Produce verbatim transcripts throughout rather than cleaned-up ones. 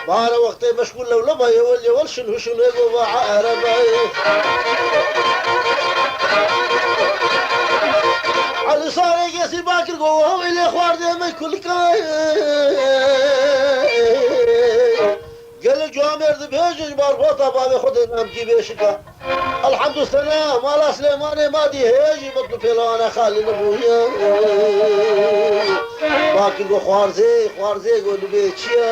Bahara wextê meşgûl lewleba yewel yewel şin huşin ê go va erebeyê. Elî sarê gesî bakir go wa wê lê xwardê me kulkayê. Gelek cuwa mêr dibêje ji barbata bavê xwe dê namkî bêşika. Elhamdü sena, mala Silêmanê ma dî hê jî mitlu pêlewana xalî nebûye. Bakir go xwarzê, xwarzê go dibê çi ye?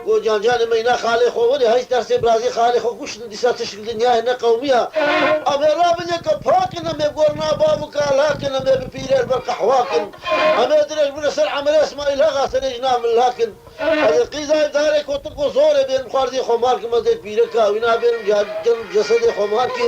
Go cancanê meyna xalê xwe winê, heyş dersê birazî xalê xwe kuştin, dîsa tişt li dinyayê ne qewmiya. Em ê rabin yeke pakin, em ê gorna bav û kala kin, em ê bi pîrêr ber qehwa kin. Em ê dirêj bine ser emirê Îsmaîl Axa, serê jina min lakin. Ez ê qîza darê kotik û zorê bêrim xwarzî xwe mar kim, ez ê pîreka wî nabêrim, ca-, cem cesedê xwe mar kim.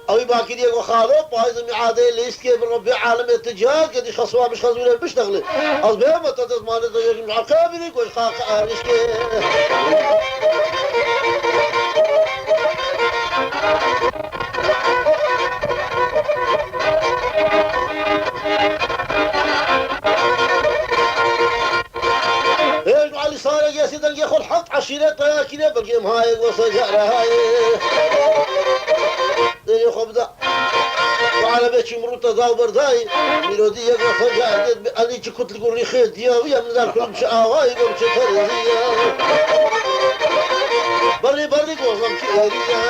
Ew ê bakiriyê ku xalo, payîz û miadê lîstkê bi Rebbê alemê ti cihaz, gedî xeswa bişxezûrê biştexlê. Ez bême te destmanê te yekim ji heqê birî ku ji xaqê erişkê. Hêj û Elî Sarek Yesî dengê xwe li heft eşîret dayakî ne, belkê mihayê wesa carahayê. Dengê xwe bida. Bi erebê çîmrû te daw berdayî. Mîrodî yek wesa carahayê. Bi elî çi kutlik û rîxê diya wî, em nizan kulim çi awayî, gom çi terziya. Berrî berrî gozem çi êriya.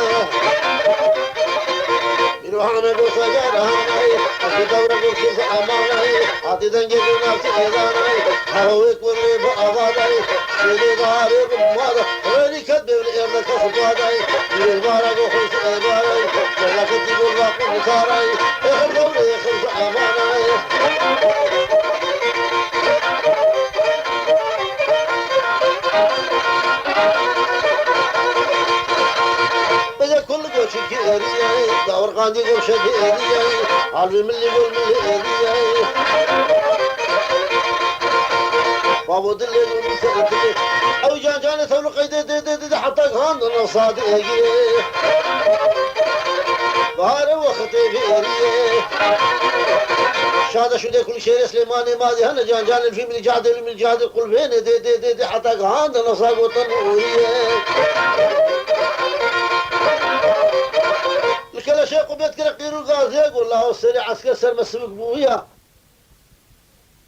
Mîrohane gosa carahayê. Hati dewre gom çi emanayê. Hati dengê gom navçi êdanayê. Her wê kurê bi avadayê. Şêrê darê bi mada. Rêrî ket bêvli êrdeke xwe badayê. Yêr bara go xwe ji êbarayê. Êrdeke tî gol va xwe mitarayê. Êxir dewrê êxir ji emanayê. Bide kul goçikî êriyayê. Dawir qandî gol şedî êriyayê. Halvê milî gol milî êriyayê. Babo dilê min ser dilê. Ew can canê tewliqey dê, dê, dê, dê, dê, heta gihandin o sadê egirê. Bahare wextê bêriyê. Şade şûdê kul şêrê Silêmanê ma dî hene can canê fî milî cadê, lû milî cadê kul bênê dê, dê, dê, dê, heta gihandin o sa gotin ûriyê. Li keleşê qubet kire qîr û gazê, go laho serê esker ser me sivik bûya.